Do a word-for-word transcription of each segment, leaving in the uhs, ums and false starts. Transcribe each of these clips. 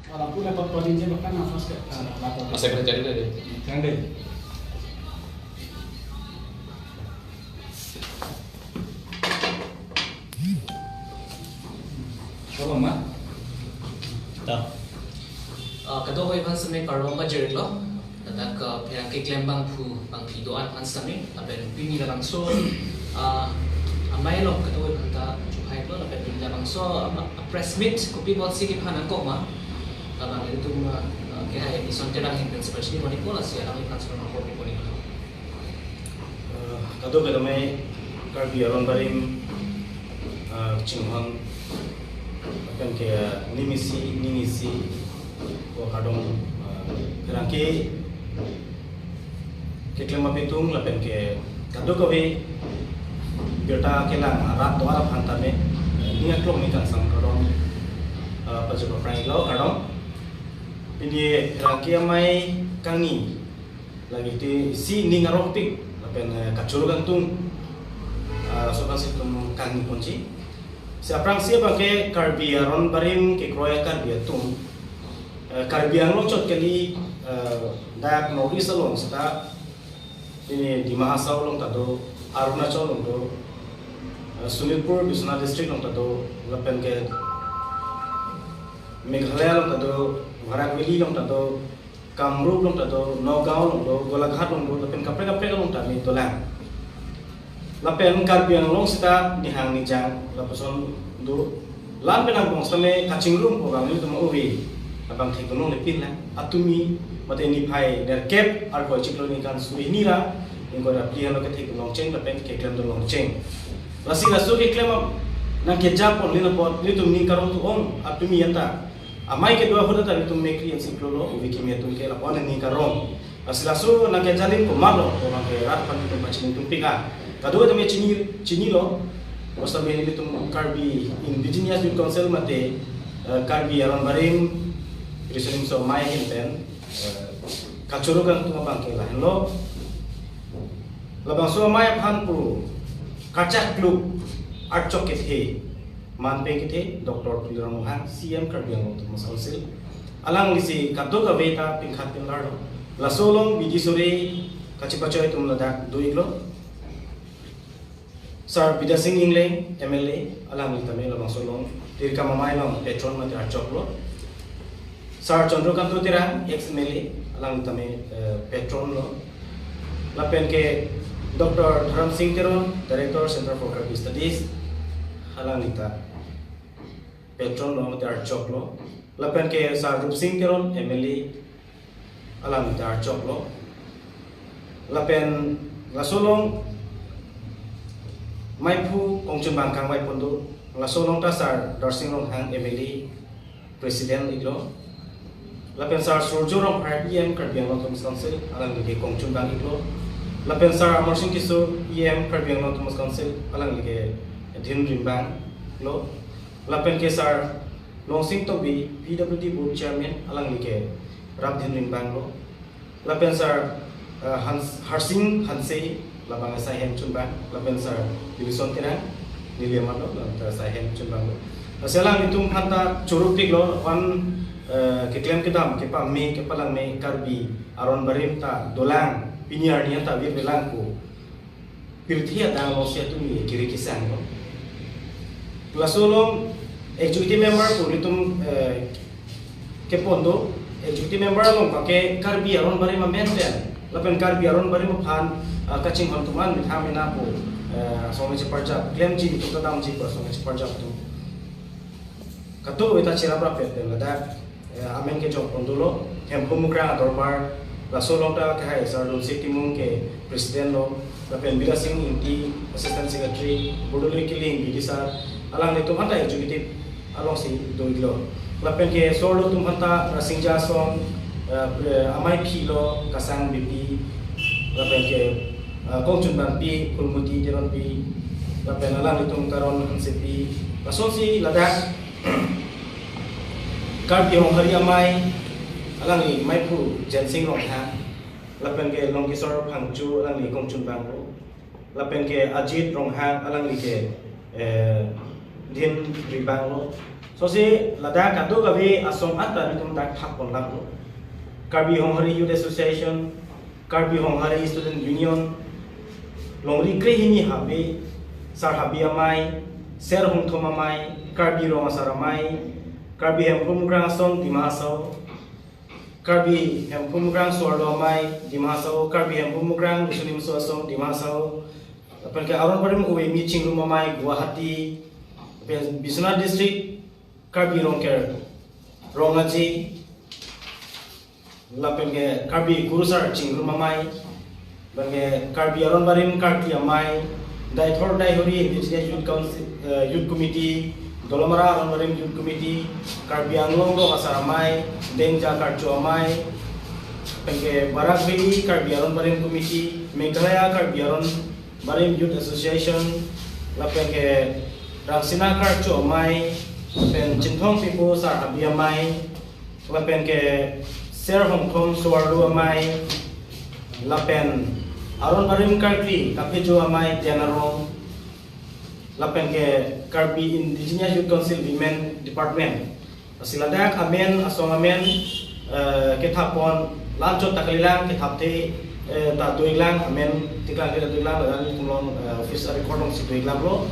Walaupun dapat koordinasi bahkan nafas ke, ah, lapor. Mas Sekretari tadi. Yang deh. Apa, Ma? Tahu. Ah, kadokave aphan seme kardom pajirlo. Ladak, ah, pherangke keklem bangphu bangphli do-an aphan seme, lapen pini labangso, ah, amei along kadokave aphanta chubahai lo, lapen pini labangso, ah, press meet kopi apotsi kephan nangkok ma, labang ilitum, ah, ah, kehai Nison Terang ahin pen seperti ini, lasi alangli aphan seme nangkok poni lo. Eh, kadokave amei Karbi Aron Barim, eh, chinghon, lapen ke, eh, ning isi, ning isi, ko kardom, eh, pherangke keklem apitung, lapen ke kadokave birta kelang arat do-an aphan tame, eh, ning aklong ning kangsam kardom, eh, pajirlo phrang iklo kardom. Pini pherangke amei kangni, lake te isi ning arongpik, lapen, eh, kachoro kangtung, ah, so kan si tum kangni ponji. Si aphrangsi abangke Karbi Aron Barim kekroi Karbi atum, eh, Karbi Anglong chot kali, eh, dak North East along seta, ini Dima Hasao along ta do, Arunachal along do, eh, Sonitpur, Biswanath District along ta do, lapen ke Meghalaya along ta do, Barak Valley along ta do, Kamrup along ta do, Nagaon along do, Golaghat along do, lapen kaprek kaprek along ta ni dolang. Lapen Karbi Anglong seta nihang nijang lapuson do. La-an pen angbong seta me kachingrum ko bang ni tum ove. Abang thek dunong le pin lang. Atumi mate niphai nerkep Arkoi chiklo ningkan suri hini ra ingkoi ra phli anlo kethek dunong cheng lapen keklem dunong cheng. Lasi laso keklem ap nangkejapon ni lapot nelitum ning karong tu-ong atumi anta. Amei kedo ahut ta nelitum mekri an si klolo, ove kimi atum ke lapu-an ning karong. Lasi laso nangkejalin komatlo, ko nangke rat aphan nelitum pachini tum pika. Kadokave tame chini, chinilo, basta me nelitum Karbi Indigenous Youth Council mate, eh, Karbi Aron Barim, Riso Nimso Amei ahin pen, eh, kachoro kangtung abangke lahenlo. Labangso amei aphan pu kachak kluk archok kethe, man pen kethe, Doctor Tuliram Ronghang, C M Karbi Anglong Autonomous Council. Alangli si kadokave ta pinkhat pinlarlo. Laso along bidi sore kachepachoi atum ladak do iklo. Sar Bidya Sing Engleng, M L A, alangli tame labangso along tirkam amei along patron mate archoklo. Sar Chandrakanta Terang, ex M L A, alangli tame, eh, patron lo. Lapen ke Doctor Dharam Sing Teron, Director, Center for Karbi Studies, alangli ta patron lo mate archoklo. Lapen ke Sar Rup Sing Teron, M L A, alangli ta archoklo. Lapen laso along meiphu kongchunbang kangvai pon do. Laso along ta Sar Darsing Ronghang, M L A, President iklo. Lapen Sar Surjo Rongphar, E M Karbi Anglong Autonomous Council, alangli ke kongchunbang iklo. Lapen Sar Amarsing Tisso, E M Karbi Anglong Autonomous Council, alangli ke dhin rimbang lo. Lapen ke Sar Longsing Tokbi, P W D Board Chairman, alangli ke rap dhin rimbang lo. Lapen Sar, eh, Hans-, Harsing Hanse, labang asai hem chunbang, lapen Sar Wilson Terang, neli amat lo, lapen asai hem chunbang lo. Lasi alanglitum aphanta choro piklo, wan, eh, keklem kedam, kepame, kepalang me, Karbi Aron Barim ta dolang, pini arni anta virvelang ko. Pirthe adang alongsi atum ni kiri kisang lo. Laso along executive member pu nelitum, eh, kepon do, executive member along pake Karbi Aron Barim amen pen. Lapen Karbi Aron Barim aphan, ah, kachinghon atum an methang mena pu, eh, asong cheparjap, klemji, tuk ta damji pu asong cheparjap atum. Kadokave ta chiraprap pen ladak, eh, amen kejok pon dolo, Hemphu Mukrang adorbar, laso along ta kehai Sar Lunsi Timung ke President lo, lapen Bidya Sing Ingti, Assistant Secretary, Bordoloi Killing, B D Sar, alanglitum aphanta executive alongsi do iklo. Lapen ke sorlo atum aphanta Rasingja Asong, eh, pre-, amei aphi lo, Kasang Beypi, lapen ke, eh, kongchunbangpi, Phulmoti Teronpi, lapen alanglitum Karon Hansepi, lasonsi ladak Karbi Ronghari amei, alangli meiphu Jensing Ronghang, lapen ke Longkisor Phangcho, alangli kongchunbang lo, lapen ke Ajit Ronghang, alangli ke, eh, dhin rimbang lo, Lasi ladak kadokave asong anta nelitum dak thakpon lak lo. Karbi Honghari Youth Association, Karbi Honghari Student Union, longri krehini habe, Sar Habe Amei, Ser Hongthom Amei, Karbi Rong Asar Amei, Karbi Hemphu Mukrang Asong Dima Hasao, Karbi Hemphu Mukrang Soarlo Amei Dima Hasao, Karbi Hemphu Mukrang Lusonimso Asong Dima Hasao, lapen ke Aron Barim Ove Kimi Chingrum Amei Guwahati, lapen Biswanath District Karbi Rongker Rong Aje, lapen ke Karbi Kurusar Chingrum Amei, lapen ke Karbi Aron Barim Karkli Amei, Deithor Deihori Indigenous Youth Council, eh, Youth Committee, Dolamara Aron Barim Youth Committee, Karbi Anglong Rong Asar Amei, Dengja Karcho Amei, lapen ke Barak Valley Karbi Aron Barim Committee, Meghalaya Karbi Aron Barim Youth Association, lapen ke Rangsina Karcho Amei, lapen Chinthong Pipo Sar Habe Amei, lapen ke Ser Hongthom Soarlo Amei, lapen Aron Barim Karkli Kaphejo Amei Diana Rong, lapen ke Karbi Indigenous Youth Council Women Department. Lasi ladak amen, asong amen, eh, kethapon, la-anchot ta kalilang, kethapthe, eh, ta doiklang, amen tiklang ke ta doiklang, ladak nelitum along, eh, office a-record alongsi doiklang lo.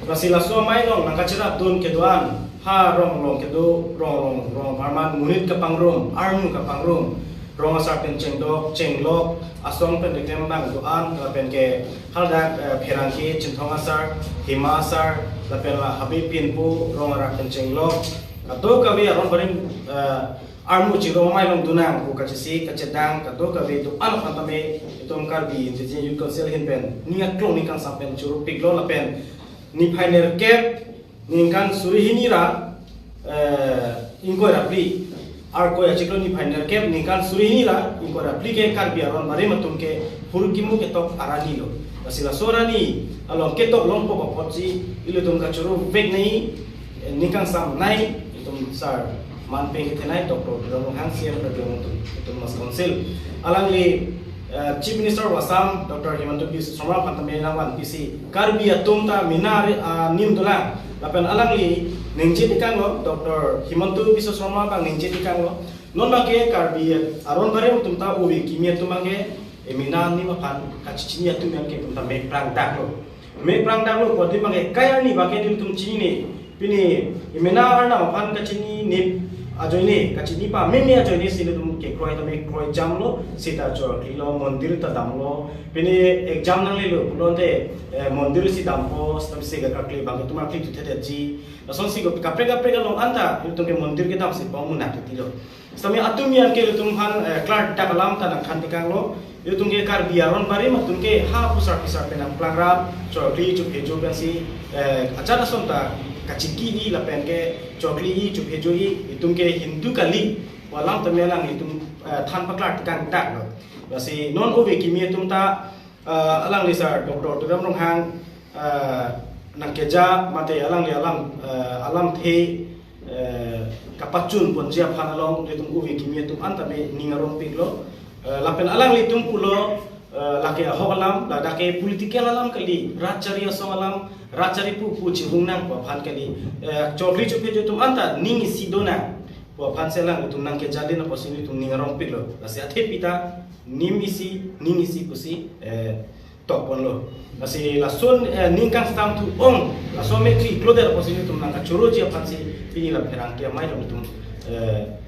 Lasi laso amei along nangkacherapdun kedo-an, ha rong along kedo, rong rong, rong apharman monit kapangrum, armu kapangrum, rong asar pen chengdok chenglok, asong pen keklem abang do-an, lapen ke haladak, eh, pherangke Chinthong Asar, Hima Asar, lapen la Habe Pinpo, rong arak pen chenglok, kadokave Aron Barim, eh, armu chingrum amei along dun nang pu kachisi kachedang kadokave do-an aphan tame itum Karbi Indigenous Youth Council ahin pen ning aklong ning kangsam pen choro piklo, lapen niphai nerkep ningkan suri hini ra, eh, ingkoi ra phli, Arkoi achiklo niphai nerkep ningkan suri hini ra ingkoi ra phli ke Karbi Aron Barim atum ke hur kimu ketok arani lo. Lasi laso arani along ketok longpo apotsi ilitum kachoro vek nai, eh, ning kangsam nai, itum sar manpeng kethenei Doctor Tuliram Ronghang, C E M Karbi Anglong Autonomous, Autonomous Council, alangli, eh, Chief Minister of Assam Doctor Himanta Biswa Sarma aphan tame nangvanpisi Karbi atum ta mena ari, ah, nim dolang, lapen alangli ningje tikanglo, Doctor Himanta Biswa Sarma abang ningje tikanglo, non abangke Karbi Aron Barim atum ta ove kimi atum abangke emena nim aphan kachechini atum abangke itum ta meprang daklo. Meprang daklo pu adim abangke kai arni abangke nelitum chinine. Pini emena arnam aphan kachini nip ajoine, kachini pameme ajoine si nelitum kekroi tame kroijamlo, sita chorklilo, mondir ta damlo. Pini exam nanglelo pulote, eh, mondir si dampo, sitame si karkli abang itum karkli tu thedetji. Lasonsi ko kaprek kaprek along anta itum ke mondir kedam si pamuna titilo. Sitame atum abangke itum aphan, eh, klardak alam ta nangthan tekanglo. Itum ke Karbi Aron Barim atum ke ha pusar pisar pen nangplangrap, chorkli chuphejo pensi, eh, ajat ason ta kachiki-i lapen ke chorkli-i chuphejo-i, itum ke Hindu kali pu alam tame alanglitum, eh, than paklar tekang daklo. Lasi non ove kimi atum ta, eh, alangli sar Doctor Tuliram Ronghang, eh, nangkeja mate alangli alam, eh, alamthe, eh, kapachun ponji aphan along itum ove kimi atum anta me ning arong piklo. Eh, lapen alanglitum pulo, eh, lake ahok alam, ladak ke political alam kali, rajchari asong alam, rajchari pu pu chihung nang pu aphan kali, eh, chorkli chuphejo atum anta ning isi do nang pu aphan si alanglitum nangkeja din apotsi nelitum ning arong piklo. Lasi athepi ta nim isi, ning isi pusi, eh, tokponlo. Lasi lason, eh, ning kangsam thu-ong, laso amethi klodet apotsi nelitum nangkachoroji aphansi pini la pherangke amei along itum, eh,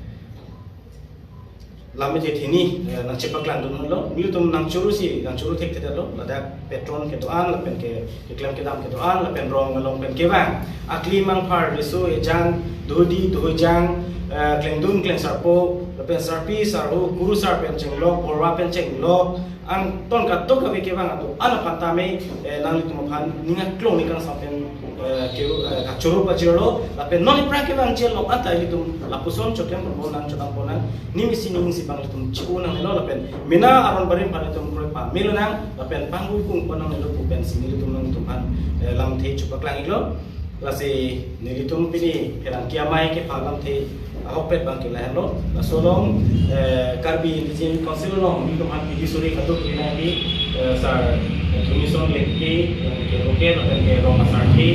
lam amethi hini, eh, nangchepaklang dunlo. Nelitum nangchorosi, nangchoro thekthedetlo. Ladak patron kedo-an, lapen ke, keklem kedam kedo-an, lapen rong along pen kevang. Akli mangphar, riso ejang, dodi, dohojang, eh, klengdun, klengsarpo, lapen sarpi, sarho, kurusar pen chenglok, porwa pen chenglok, angton kadokave kevang atum an aphan tame, eh, nanglitum aphan ning aklong ning kangsam pen, eh, ke, eh, kachoro pajirlo, lapen non ipra kevang jelo anta ilitum lapuson choklem pon nang, chodam pon nang, nim isi ning isi abang ilitum chi-o nangnelo, lapen mena Aron Barim aphan ilitum kroi pamelo nang, lapen panggung pon nangnelo pu pensi nelitum nangtum aphan, eh, lamthe chepaklang iklo. Lasi nelitum pini pherangke amei kepha lamthe ahokpet abangke lahenlo. Laso along, eh, Karbi Indigenous Council along nelitum aphan pidi suri kaduk rinai di, eh, sar, eh, Thunison Lekpi, eh, ke roket, lapen ke rong asarthe,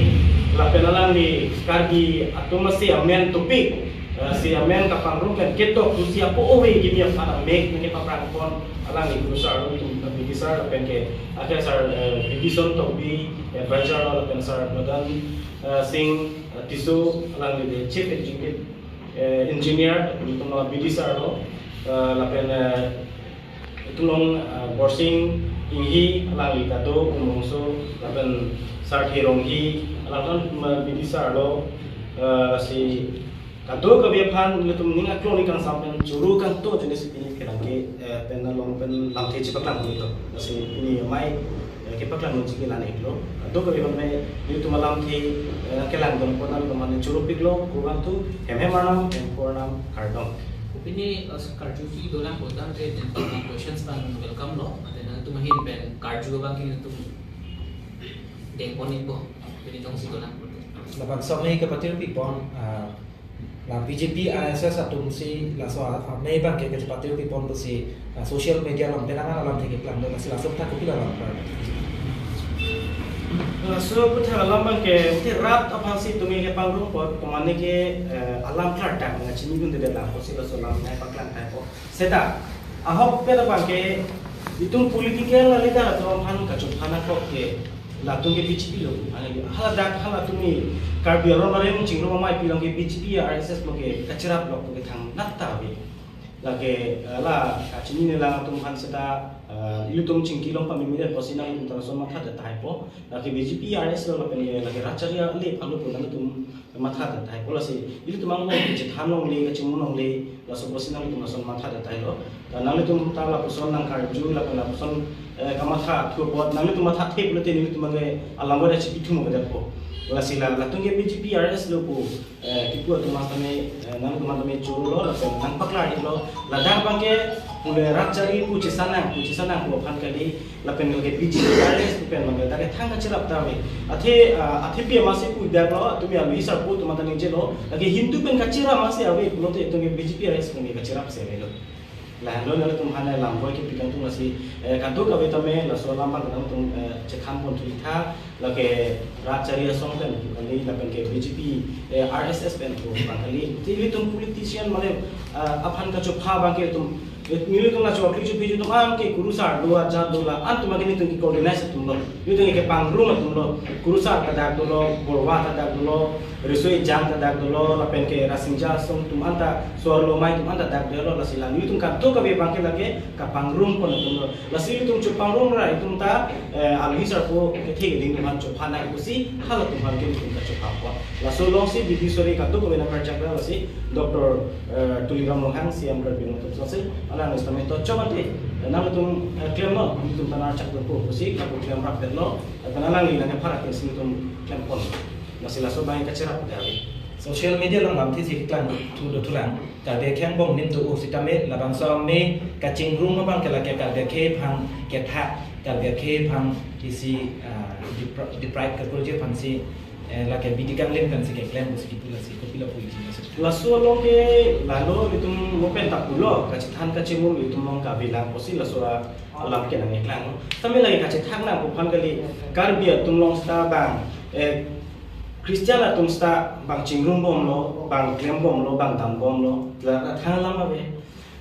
Lapen alangli Karbi atum asi amen topik, eh, si amen kapangrum pen ketok pusi apo ove kimi aphan amek nangkepaprang pon alangli kurusar atum bidisar lapen ke akhir sar, eh, Bidison Tokbi, eh, advisor lapen sar Madan, eh, Singh, eh, Tisso alangli the chief executive, eh, engineer, itum bidisar lo, eh, lapen, eh, itum along, eh, Borsing Inghi alangli kado, Umrongso lapen Sarthe Ronghi alangli bidisar lo, eh, si kado kave aphan ilitum ning aklong ning kangsam pen choro kangto ajoine si pini kelang ke, eh, pen along pen lamthe chepaklang ito. Lasi pini amei, eh, kepaklang nunchi ke la-an iklo. Kado kave aphan me ilitum alamthe, eh, kelang dong pon ilitum aphan choro piklo, kurvangthu, hem hem arnam, hem kur arnam, kardom. Pini, eh, karjuji dolang pon tangte, ilitum questions abang welcome lo, mate nangtum ahin pen karju abang ke ilitum dengpon ikpo, pini tongsi dolang pon. Labangso amei kapatir pipon, ah, la B J P R S S atum si laso a-, amei abang ke kapatir pipon pusi, ah, social media along penang alamthe keklang do, lasi laso aphuthak kopi alam klar? Laso aphuthak alam abang ke, mate rat aphan si tumi kepangrum apot, komane ke, eh, alam klardak nangchini gunde lang apotsi laso alam nangpaklang tangpo. Seta, ahokpet abang ke, itum political leader atum aphan kachophan akok ke, latum ke B J P lo, hala dak, hala tumi Karbi aron barim chingrum amei pilong ke B J P R S S lo ke kacherap lo ke thangnat ta ave. Lake, eh, la kachinine lang atum aphan seta, eh, ilitum chingki long pameme apotsi nangtum ta lason matha det tahai po. Lake B J P R S S lo lapen ke lake rat achari ale aphan lo pu nangtum matha det tahai po, lasi ilitum angbong kachethan longle, kachimung longle, laso apotsi nangtum lason matha det tahai lo. Ta nanglitum ta lapuson nangkarju, lapen lapuson, eh, kamatha thu apot, nanglitum mathathe pulote nelitum abang ke alam boda chipithum avedet po. Lasi la, latum ke B J P R S S lo pu, eh, kipu atum aphan tame, eh, nangtum aphan tame choro lo, lapen nangpaklar iklo, ladak abang ke pule rat achari pu chesa nang, pu chesa nang pu aphan kali, lapen ke B J P R S S pu pen abang ke dak ke thang kacherap ta ave. Athe, ah, athepi amatsi pu dak lo, tumi alu isar pu atum aphan ta ningjelo, lake Hindu pen kacherap amatsi ave pulote itum ke B J P R S S pen ke kacherap si avelo. Lahenlo nangtum aphan alam boi kepi kangtung, lasi, eh, kado kave tame laso alam abang nangtum, eh, chekhan pon thuitha, lake rat achari asong pen pu kali lapen ke B J P, eh, R S S pen pu abang kali. Te ilitum politician mane, eh, aphan kachopha abang ke itum, eh, nelitum la chokli chophi atum an ke kurusar do, ajat do, la-an atum ke nelitum ke organize atum lo. Nelitum ke pangrum atum lo. Kurusar ta dak dolo, Borwa ta dak dolo, Riso Ejang ta dak dolo, lapen ke Rasinja asong atum anta, Sor Lomai atum anta dak dolo, lasi la nelitum kado kave abang ke lake kapangrum pon atum lo. Lasi itum chopangrum ra itum ta, eh, alu isar pu kethe keding atum aphan chophan nang pusi, halatum aphan ke itum ta chopha pon. Laso alongsi bidi sore kado kave nangkarjak ra lasi Doctor, eh, Tuliram Ronghang, C M Karbi Anglong atum sasi, alang sitame to chomante, eh, nangtum, eh, klemlo, itum ta nangchak dun po pusi, kapu klem rap lo, eh, pen alangli nangkepharak ke si itum klem pon. Lasi laso abang kacherap dari. Social media along lamthe si keklang thu do thulang. Karbi akhei angbong nim do-o sitame labangso amei kachingrum abang ke lake Karbi akhei aphan kethak, Karbi akhei aphan isi, ah, depri-, deprive kakurji aphan si, eh, lake bidi kanglim pen si keklem pusi kipu, lasi kopi lapu iji laso. Laso along ke lalo itum mo pen ta pulo, kachethan kachimung itum along kave lang pusi laso a-, alam ke nangkeklang. Tame lake kachethak nang pu aphan kali, Karbi atum along seta abang, eh, Christian atum seta abang chingrum bomlo, abang klem bomlo, abang dam bomlo, la thang alam ave.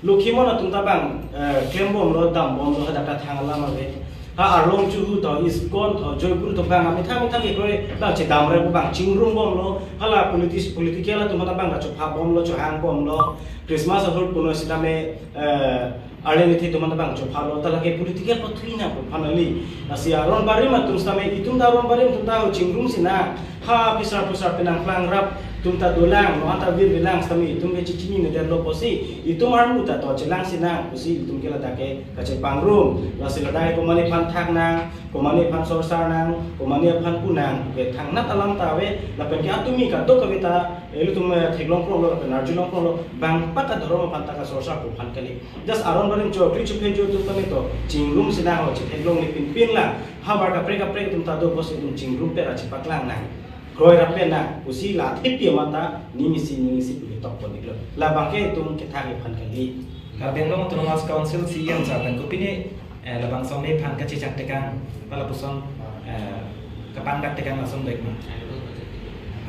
Lokhimon atum ta abang, eh, klem bomlo, dam bomlo, hadak ta thang alam ave. Ha Arlong Juhu to, ISKCON to, Joy Guru to abang, amethang methang kekroi abang chedam re abang chingrum bomlo, hala politis-, political atum ta abang kachopha bomlo, chohang bomlo, Christmas ahut puno sitame, eh, arleng ithe atum ta abang chopha lo, ta lake political pathui nang pu aphan kali. Lasi aron barim atum sitame, itum ta aron barim atum ta chingrum si nang, ha phisar phisar penang plang rap atum ta dolang, mo anta vir vilang sitame itum ke chichinine det lo pusi, itum armu ta to chelang si nang pusi itum ke ladak ke kachepangrum. Lasi ladak ke komane aphan thak nang, komane aphan sorsar nang, komane aphan pu nang, ke thangnat alam ta ave, lapen ke atumi kado kave ta, eh, ilitum, eh, theklong kronglo, lapen arjulong kronglo, bang pata dhorom aphan ta kasorsar pu aphan kali. Just aron barim chokli chophe atum tame to chingrum si nang, ho chetheklongle pinpin lang. Havar kaprek kaprek atum ta do pusi itum chingrum pen ra chepaklang nang. Kroi rap pen nang pusi la athepi amat ta ning isi ning isi pu ketok pon iklo. Labang ke itum kethak aphan kali. Karbi Anglong Autonomous Council C E M sir pen kopine, eh, labangso amei aphan kachechak tekang, pala puson, eh, kapangdak tekang lason dek ma?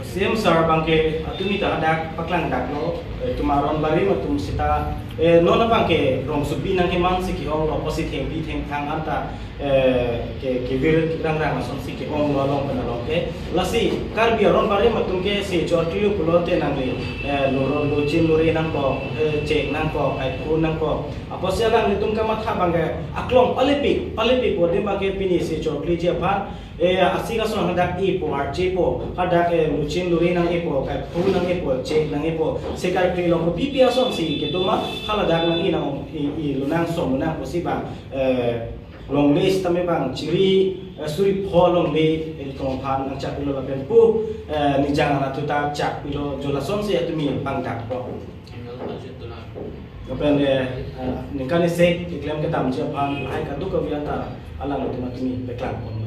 C M sir abangke atumi ta hadak paklang daklo, eh, itum aron barim atum seta, eh, non abangke rongsopi nangkeman si ke-onglo, pusi thengpi thengphang anta, eh, ke, kevir rangrang ason si ke-onglo along pen along ke. Lasi Karbi aron barim atum ke C H O arkli pulote nangli, eh, loro, lochin lore nangkok, eh, chek nangkok, kaiphu nangkok. Apotsi alanglitum kamatha abangke aklong palepik, palepik pu adim abangke pini C H O arkli ji aphan, eh, asik ason hadak ipo, archepo, hadak, eh, lochin lore nang-epo, kaiphu nang-epo, chek nang-epo, sekarkli along kopipi ason si kedo ma, haladak nang-i nang, i, i lonang som lonang pusi abang, eh, longle sitame abang chiri, eh, suri pho longle, eh, tong aphan nangchakpilo lapen pu, eh, Nijang anatthu ta chakpilo, jo lason si atumi pangdakpo. Lapen, eh, eh, ningkan isi keklem kedamji aphan lahai kadokave anta alangtum atumi paklang ponlo.